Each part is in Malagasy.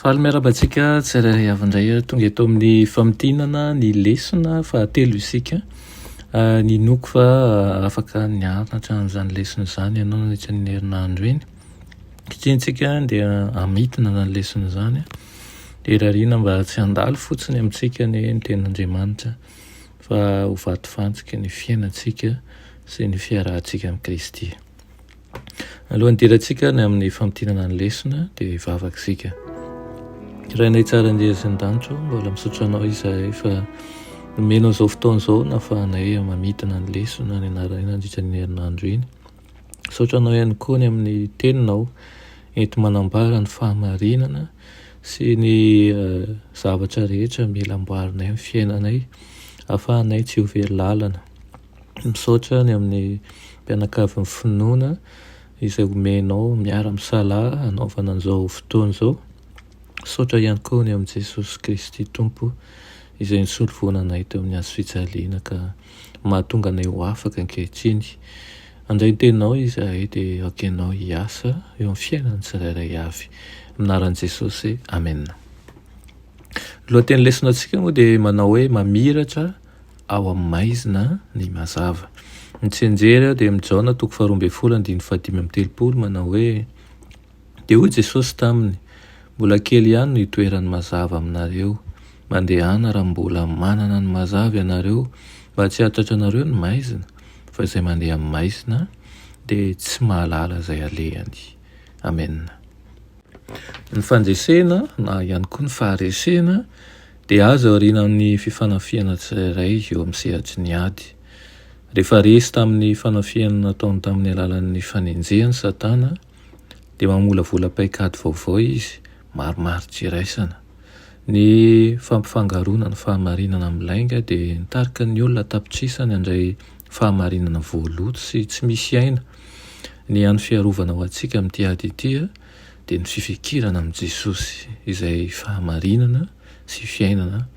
Faly miarahaba antsika tsirairay avy indray tonga eto amin'ny famintinana ny lesona fahatelo isika. Ninoako fa afaka nianatra an'izany lesona izany ianao nandritra ny herinandro iny. Ankehitriny isika dia hamintina izany lesona izany. Dia irariana mba tsy handalo fotsiny amintsika anie ny tenin'Andriamanitra fa ho vatofantsika ny fiainantsika sy ny fiarahantsika amin'i Kristy. Alohan'ny hidirantsika ny amin'ny famintinana ny lesona dia hivavaka isika. Rainay tsara indrindra izay an-danitra ô, mbola misaotra anao izahay fa nomenao izao fotoana izao nahafahanay mamintina ny lesona nianaranay nandritra ny herinandro iny. Misaotra anao ihany koa ny amin'ny teninao enti-manambara ny fahamarinana sy ny zavatra rehetra mila amboarinay amin'ny fiainanay ahafahanay tsy ho very lalana. Misaotra ny amin'ny mpianakavin'ny finoana izay omenao miara-misalahy hanaovana an'izao fotoana izao. Misaotra ihany koa ny amin'i Jesosy Kristy Tompo izay nisolo voina anay teo amin'ny hazo fijaliana ka mahatonga anay ho afaka ankehitriny. Handray ny teninao izahay dia aoka ianao hiasa eo amin'ny fiainan'ny tsirairay avy. Amin'ny anaran'i Jesosy, amena. Ny lohateny lesona antsika moa dia manao hoe mamiratra ao amin'ny maizina ny mazava. Ny tsianjery dia amin'ny Jaona toko faharoa ambin'ny folo andininy fahadimy amby telopolo manao hoe, Dia hoy Jesosy taminy, Mbola kely ihany no itoeran'ny mazava aminareo. Mandehana raha mbola manana ny mazava ianareo, mba tsy hahatratra anareo ny maizina, fa izay mandeha amin'ny maizina dia tsy mahalala izay alehany. Amena. Ny fandresena na ihany koa ny faharesena dia azo aorianan'ny fifanafihana tsirairay eo amin'ny sehatry ny ady. Rehefa resy tamin'ny fanafihana nataony tamin'ny alalan'ny fanenjehany Satana, dia mamolavola paikady vaovao izy, maromaro tsy iraisana. Ny fampifangaroana ny fahamarinana amin'ny lainga dia nitarika ny olona an-tapitrisany handray fahamarinana voaloto sy tsy misy aina. Ny hany fiarovana ho antsika amin'ity ady ity dia ny fifikirana amin'i Jesosy, izay fahamarinana sy fiainana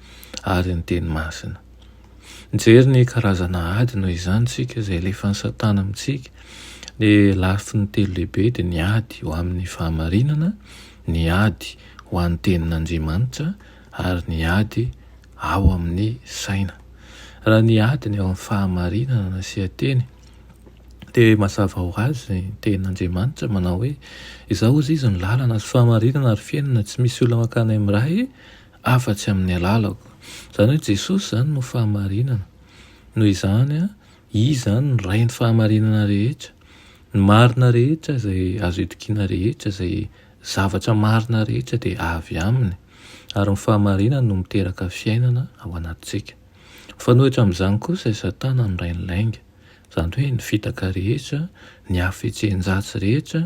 ary ny Teny Masina. Mijery ny karazana ady noho izany isika izay alefan'i Satana amintsika. Ny lafiny telo lehibe dia ny ady ho amin'ny fahamarinana, ny ady ho an'ny Tenin'Andriamanitra ary ny ady ao amin'ny saina. Raha ny ady ny ao amin'ny fahamarinana no asian-teny dia mazava ho azy ny tenin'Andriamanitra manao hoe, Izaho hozy izy no lalana sy fahamarinana ary fiainana, tsy misy olona mankany amin'ny Ray afa-tsy amin'ny alalako. Izany hoe Jesosy izany no fahamarinana. Noho izany, Izy izany no Rain'ny fahamarinana rehetra. Ny marina rehetra izay azo itokiana rehetra, izay zavatra marina rehetra dia avy Aminy. Ary ny fahamarinany no miteraka fiainana ao anatintsika. Mifanohitra amin'izany kosa i Satana no rain'ny lainga. Izany hoe ny fitaka rehetra, ny hafetsen-dratsy rehetra,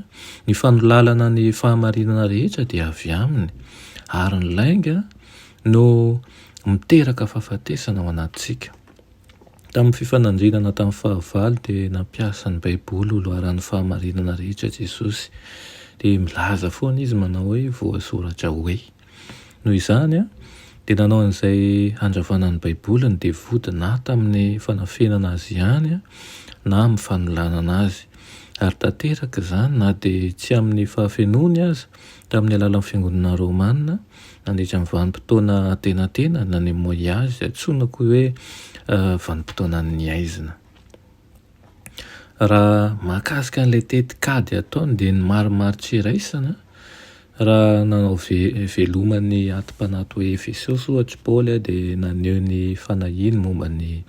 ny fanolalana ny fahamarinana rehetra dia avy aminy. Ary ny lainga no miteraka fahafatesana ao anatintsika. Tamin'ny fifanandrinana tamin'ny fahavalo dia nampiasa ny Baiboly ho loharanon'ny fahamarinana rehetra Jesosy. Dia milaza foana izy manao hoe voasoratra hoe. Noho izany, dia nanao an'izay handravana ny Baiboly ny devoly na tamin'ny fanafenana azy ihany na amin'ny fanolanana azy. Ary tanteraka izany na dia tsy amin'ny fahafenoany aza, tamin'ny alalan'ny Fiangonana Romana nandritra ny vanim-potoana antenatenany na ny Moyen Age, antsoina koa hoe vanim-potoanan'ny haizina. Raha mahakasika an'ilay tetikady ataony dia ny maromaro tsy iraisana, raha nanao veloma ny atim-panahy tao Efesosy ohatra i Paoly dia naneho ny fanahiany momba ny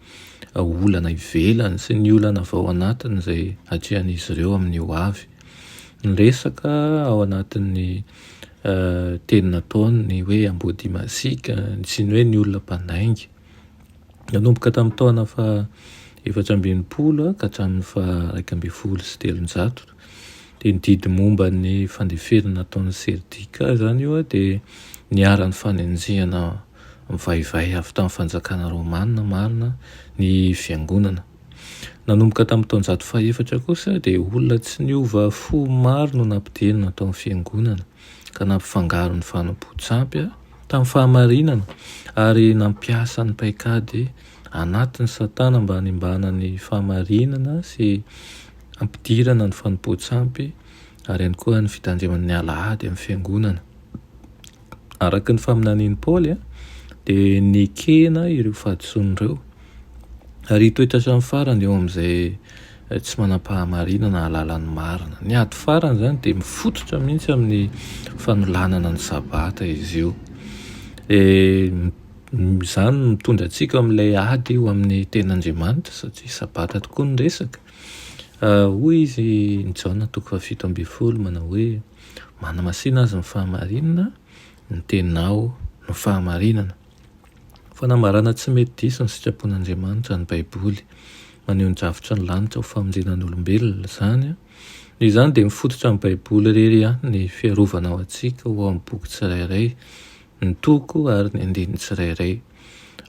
olana ivelany sy ny olana avy ao anatiny izay hatrehan'izy ireo amin'ny ho avy. Niresaka ao anatin'ny teny nataony ny hoe amboadia masiaka sy ny hoe ny olona mpandainga. Nanomboka tamin'ny taona faha 64 ka hatramin'ny faha 311 dia ny didy momba ny fandeferana nataon'ny serdika izany io dia niharan'ny fanenjehana mivaivay avy tamin'ny fanjakana romana marina ny fiangonana. Nanomboka tamin'ny taonjato fahefatra kosa dia olona tsy niova fo maro no nampidirina tao amin'ny fiangonana ka nampifangaro ny fanompoan-tsampy tamin'ny fahamarinana ary nampiasa ny paikady anatin'i Satana mba hanimbana ny fahamarinana sy hampidirana ny fanompoan-tsampy ary ihany koa ny fitandremana ny alahady amin'ny fiangonana. Araka ny faminanian'i Paoly dia nekena ireo fahadisoana ireo ary hitoetra hatramin'ny farany eo amin'izay tsy manam-pahamarinana hahalala ny marina. Ny ady farany izany dia mifototra mihitsy amin'ny fanolanana ny Sabata izy io. Izany no mitondra antsika amin'ilay ady eo amin'ny tenin'Andriamanitra satria Sabata tokoa ny resaka. Hoy izy ny Jaona toko faha-17 manao hoe Manamasina azy ny fahamarinana, ny teninao no fahamarinana. Fanambarana tsy mety diso ny sitrapon'Andriamanitra ny Baiboly. Maneho ny drafitry ny lanitra ho famonjena ny olombelona izany. Noho izany dia mifototra amin'ny Baiboly irery ihany ny fiarovana ho antsika ho ao amin'ny boky tsirairay, ny toko ary ny andininy tsirairay.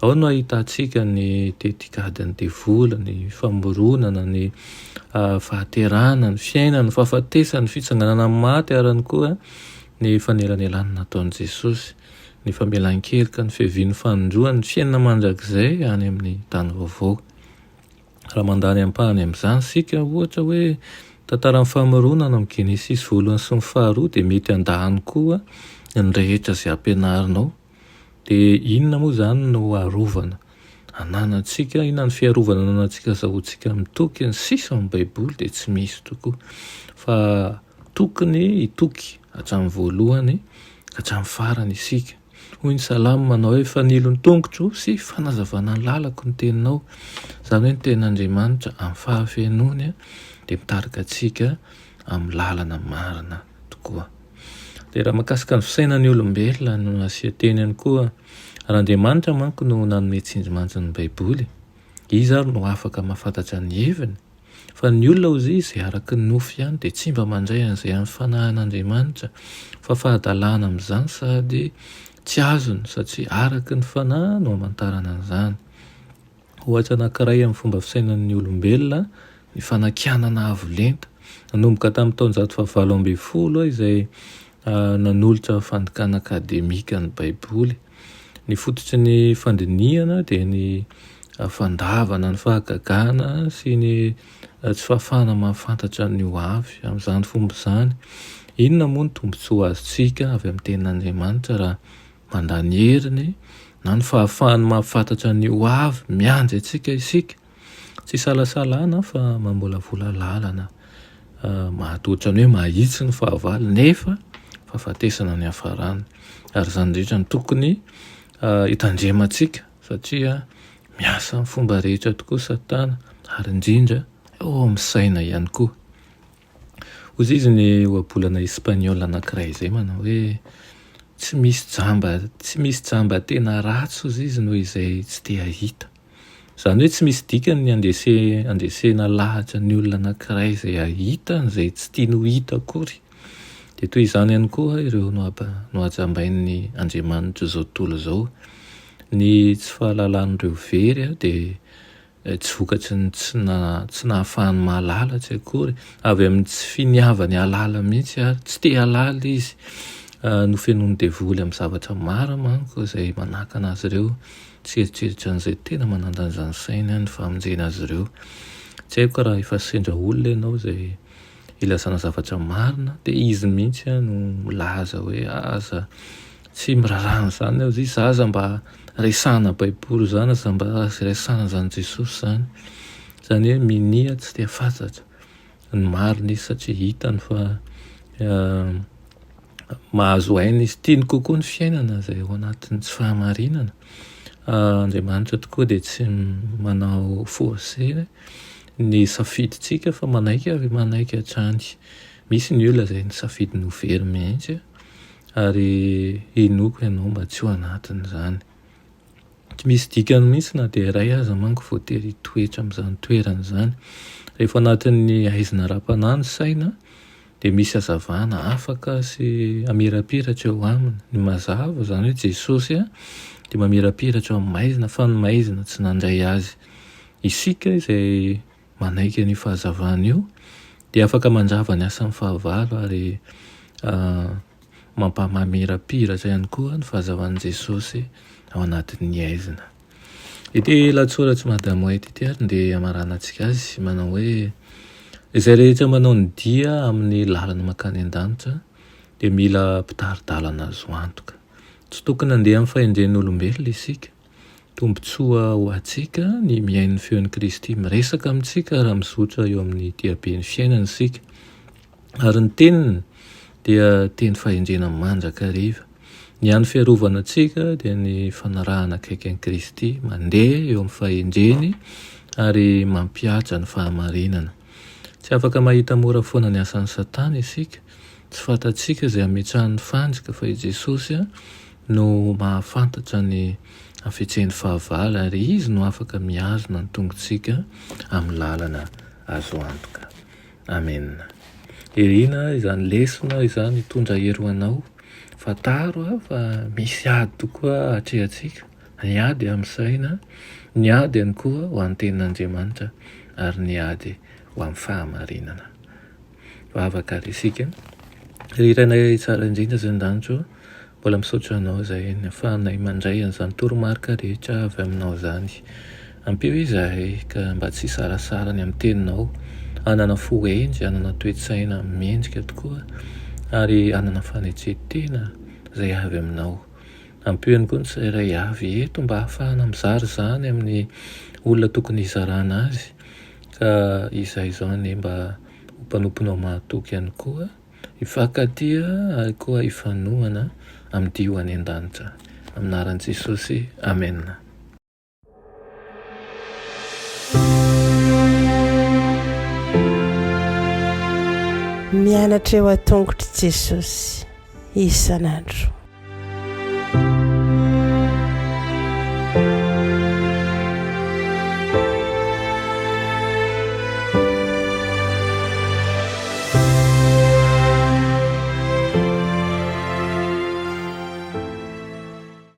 Ao no ahitantsika ny tetikadin'ny devoly, ny famoronana, ny fahaterahana, ny fiainana, ny fahafatesana, ny fitsanganana amin'ny maty ary ny koa ny fanelanelanana nataon'i Jesosy, ny famelan-keloka, ny fiavian'ny fanindroany, ny fiainana mandrakizay any amin'ny tany vaovao. Raha mandany ampahany amin'izany isika, ohatra hoe tantaran'ny famoronana amin'ny Genesisy voalohany sy ny faharoa dia mety handany koa ny rehetra izay ampianarinao. Dia inona moa izany no arovana ananantsika? Inona ny fiarovana ananantsika azahoantsika mitoky ny sisa ao amin'ny Baiboly? Dia tsy misy tokoa. Fa tokony hitoky hatramin'ny voalohany ka hatramin'ny farany isika. Hoy ny Salamo manao hoe, Fanilo ny tongotro sy fanazavana ny lalako ny teninao. Izany hoe ny tenin'Andriamanitra amin'ny fahafenoany dia mitarika antsika amin'ny lalana marina tokoa. Dia raha mahakasika ny fisainan'ny olombelona no asian-teny ihany koa, raha Andriamanitra manko no nanome tsindrimandry ny Baiboly, iza ary no afaka mahafantatra ny heviny? Fa ny olona hozy izay araka ny nofo ihany dia tsy mba mandray an'izay an'ny fanahin'Andriamanitra, fa fahadalana amin'izany sady tsy azony, satria araka ny fanahy no amantarana an'izany. Ohatra anankiray amin'ny fomba fisainan'ny olombelona ny fanakianana avo lenta. Nanomboka tamin'ny taonjato fahavalo ambinifolo izay nanolotra fandikana akademika ny Baiboly. Ny fototry ny fandinihana dia ny fandavana ny fahagagana sy ny tsy fahafahana mahafantatra ny ho avy. Amin'izany fomba izany, inona moa ny tombontsoa azontsika avy amin'ny Tenin'Andriamanitra raha mandà ny heriny na ny fahafahany mahafantatra ny ho avy miandry antsika isika? Tsy isalasalana fa mamolavola lalana mahatohitra ny hoe mahitsy ny fahavalo nefa fahafatesana ny hiafarany. Ary izany indrindra no tokony hitandremantsika satria miasa amin'ny fomba rehetra tokoa Satana ary indrindra eo amin'ny saina ihany koa. Hoy izy ny ohabolana espaniola anankiray izay manao hoe tsy misy jamba tsy misy jamba tena ratsy hozy izy noho izay tsy te hahita. Izany hoe tsy misy dikany ny handrese handresena lahatra ny olona anankiray izay hahita an'izay tsy tiany ho hita akory. Dia toy izany ihany koa ireo nohajambain'ny andriamanitr'izao tontolo izao. Ny tsy fahalalan'ireo very dia tsy vokatry ny tsy tsy nahafahany mahalala tsy akory, avy amin'ny tsy finiavany hahalala mihitsy ary tsy te hahalala izy. Nofenoin'ny devoly amin'ny zavatra maro manko izay manakana azy ireo tsy hieritreritra an'izay tena manandanja ny sainy ny famonjena azy ireo. Tsy haiko raha efa sendra olona ianao izay ilazana zavatra marina dia izy mihitsy no milaza hoe aza tsy miraharaha an'izany aho izy aza mba resahana baiboly izany aza mba resahana izany Jesosy izany izany hoe minia tsy dia fantatra ny marina izy satria hitany fa mahazo aina izy tiany kokoa ny fiainana izay ao anatin'ny tsy fahamarinana Andriamanitra tokoa dia tsy manao forcer ny safidintsika fa manaiky ary manaiky hatrany. Misy ny olona izay nisafidy ny ho very mihitsy ary inoako ianao mba tsy ho anatin'izany. Tsy misy dikany mihitsy na dia iray aza manko voatery hitoetra amin'izany toerana izany. Rehefa anatin'ny haizina ara-panahy ny saina dia misy hazavana afaka sy hamirapiratra eo aminy. Ny mazava, izany hoe Jesosy, dia mamirapiratra eo amin'ny maizina fa ny maizina tsy nandray azy. Isika izay manaiky an'io fahazavana io dia afaka mandrava ny asan'ny fahavalo ary mampamirapiratra ihany koa ny fahazavan'i Jesosy ao anatin'ny haizina. Ity lahatsoratr'i Madame White ity ary dia hamaranantsika azy manao hoe izay rehetra manao ny dia amin'ny lalana mankany an-danitra dia mila mpitari-dalana azo antoka. Tsy tokony handeha amin'ny fahendren'olombelona isika. Tombontsoa ho antsika ny mihaino ny feon'i Kristy miresaka amintsika raha mizotra eo amin'ny diaben'ny fiainana isika. Ary ny teniny dia teny fahendrena mandrakariva. Ny hany fiarovana antsika dia ny fanarahana akaiky an'i Kristy, mandeha eo amin'ny fahendreny ary mampihatra ny fahamarinana. Tsy afaka mahita mora foana ny asan'i Satana isika. Tsy fantatsika izay hametrahany ny fandrika fa i Jesosy no mahafantatra ny hafetsen'ny fahavalo ary Izy no afaka mihazona ny tongotsika amin'ny lalana azo antoka. Amena. Irina izany lesona izany hitondra hery ho anao. Fantaro fa misy ady tokoa atrehantsika, ny ady amin'ny saina, ny ady ihany koa ho an'ny tenin'Andriamanitra ary ny ady ho amin'ny fahamarinana. Vavaka ary isika. Ry Rainay tsara indrindra izay an-danitra ô, mbola misaotra Anao izahay ny ahafahanay mandray an'izany toromarika rehetra avy Aminao izany. Ampio izahay ka mba tsy hisarasara ny amin'ny Teninao, hanana fo hendry, hanana toe-tsaina mendrika tokoa ary hanana fanetren-tena izay avy Aminao. Ampio ihany koa ny tsirairay avy eto mba hahafahana mizara izany amin'ny olona tokony hizarana azy ka izahay izao anie mba ho mpanomponao mahatoky ihany koa, hifankatia ary koa hifanohana amin'ny dia ho any an-danitra. Amin'ny anaran'i Jesosy, Amena. Mianatra eo an-tongotr'i Jesosy isan'andro.